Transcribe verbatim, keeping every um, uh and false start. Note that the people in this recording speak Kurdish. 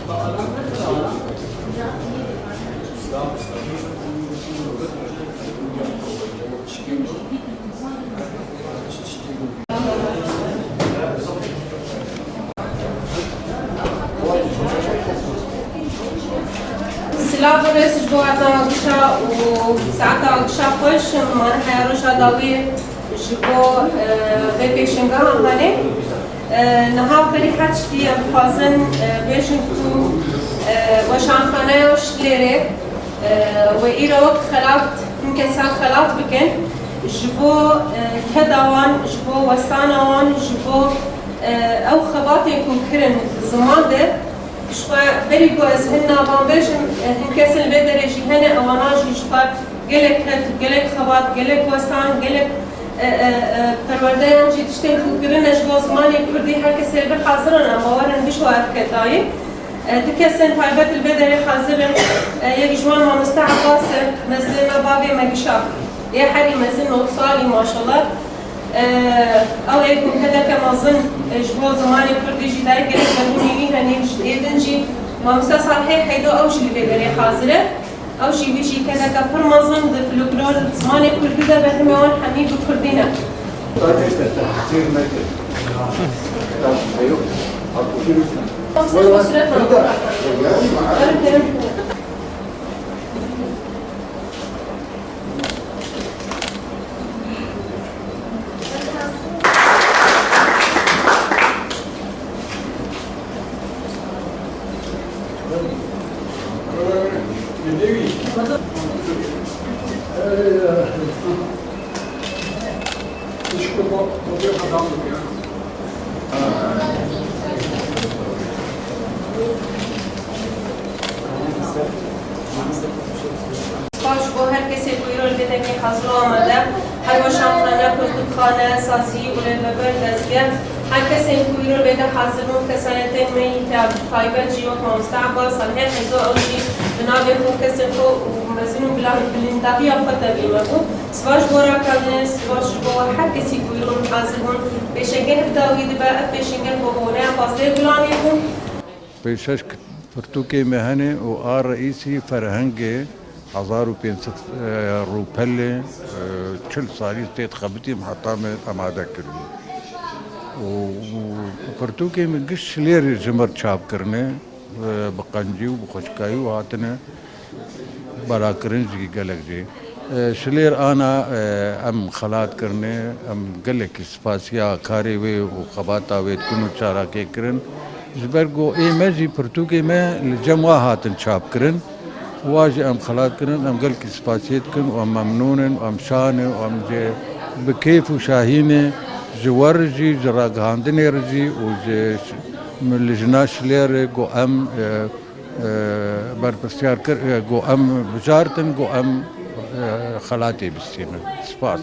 Silav û rêz ji bo heta agişa û saeta agişa xweş. Ma heya roja dawî ji bo, e, vê pêşengeha hane. E, niha berî her tiştî em dixwazin, e, bêjin ku, e, weşanxaneya Şilêrê, e, wê îro wek xelat, hin kesan xelat bikin. Ji bo, e, keda wan, ji bo westana wan, ji bo, e, ew xebatên ku kirin ziman de, ji xwe berî ku ez hin navan bêjim, e, hin kesên li vê derê jî hene, ewana jî ji xwe gelek ket, gelek xebat, gelek westan, gelek, e, e, e, perwerdeyan jî tiştên ku kirine ji bo zimanê kurdî her kesê li vir hazir in, em bawer in bijo ev ketayî. E, du kesên taybet li vê derê hazir in. E, yek ji wan mamoste Abbas e, mezinê me, bavê me gişa yê herî mezin nod salî maşallah. E, ew ê ku kedeke mezin, e, ji bo zimanê kurdî jî dayê gelek mezin wî hene, ji ê din jî mamoste Salihê Heydo, ew jî li vê derê hazir e. Ew jî, wî jî kedeke pir mezin di folklor zimanê kurdî de, berhemê wan hemî bi kurdî ne. Spas ji bo her kesê ku îro li vê dengê hazir û amade, her weşanxane, pirtûkxane, sazî û rêveber, dezgeh, her kesên ku îro li vê de hazir bûn, kesanetên me yî te taybet jî wek mamoste Abbas, Salihê Heydo, ew jî bi navê xwe, kesên xwe û mezin û bila-, bilîndahiya xwe tevî me bû. Spas ji bo ragihandinê, spas ji bo her kesî ku îro hazir bûn. Pêşengeh bi dawî dibe, ev pêşengeh bo boneya pazdeh Gulanê bû. Pêşeş pirtûkê me hene û a reîsî ferhengê hezar û pênc sed, e, rûpelê, e, çil salî tê dixebitîm heta me amade kiribû. Û, û pirtûkê min giş Şilêrê ji mir çap kirine, e, bi qencî û bi xweşikayî û hatine belakirin jî gelek jî. E, Şilêr ana, e, em xelat kirine, em gelekî spasiya karê wê û xebata wê dikin û çalakê kirin. Ji ber ku ê me jî pirtûkê me li cem wa hatin çap kirin. Wa jî em xelat kirin, em gelkî spasiyê dikin û em memnûn in û em şa ne û em jê bi kêf û şahî ne ji we re jî, ji ragihandinê re jî û ji ş-, lijna Şilêrê ku em, e, e, berpirsyar kir, e, ku em bijartin, ku em, e, xelatê bistînin. Spas.